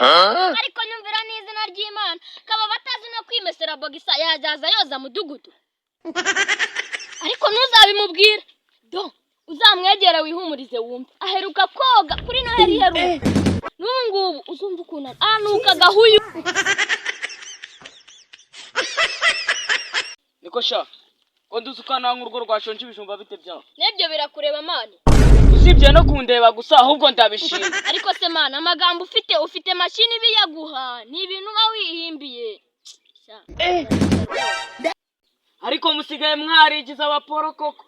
Ariko nyumvira n'izina ry'Imana, kaba batazi no kwimesera bogisa, yazaza yoza mudugudu? Ariko ntuzabimubwire do, uzamwegere wihumurize wumve. Aheruka koga kuri Noheli iheruka. N'ubu ngubu uzumva ukuntu anuka gahuyu. Niko sha, ko nduzi ukananga urugo rwashonje ibijumba, bite byawe? N'ibyo birakureba, man? Usibye no kundeba gusa, ahubwo ndabishima. Ariko se man, amagambo ufite, ufite mashini ibiyaguha? Ni ibintu uba wihimbiye. Sha. Ariko musigaye mwarigize abaporo koko.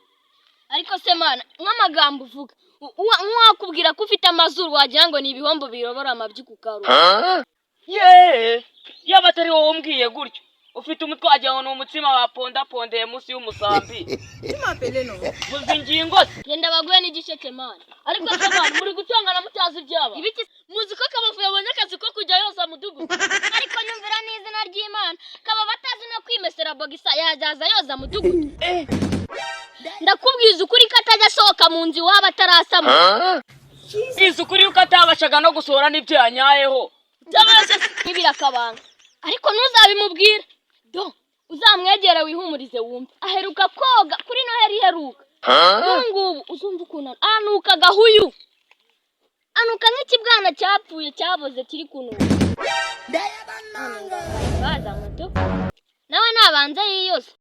Ariko se man, nk'amagambo uvuga, nk'uwakubwira ko ufite amazuru wagira ngo ni ibihombo biyobora amabyi ku karubanda. Yeee, yaba atari wowe umbwiye gutyo, ufite umutwe wagira ngo ni umutsima bapondapondeye munsi y'umusambi. Vuza ingingo se. Genda baguhe n'igisheke, man. Ariko se man, muri gutongana mutazi ibyaba? Ibiki? Muzi ko Kabavu yabonye akazi ko kujya yoza mudugudu? Ariko nyumvira n'izina ry'Imana, kaba batazi no kwimesera bogisa, yazaza yoza mudugudu? Ndakubwiza ukuri ko atajya asohoka mu nzu iwabo atarasama. Bwiza ukuri yuko atabashaga no gusohora n'ibyo yanyayeho. Utabeshye se? Ntibirakabanza, ariko ntuzabimubwire do, uzamwegere wihumurize wumve. Aheruka koga kuri Noheli iheruka. N'ubu ngubu uzumva ukuntu anuka gahuyu, anuka nk'ikibwana cyapfuye cyaboze kiri kunuka. Baza moto nawe nabanze yiyoze.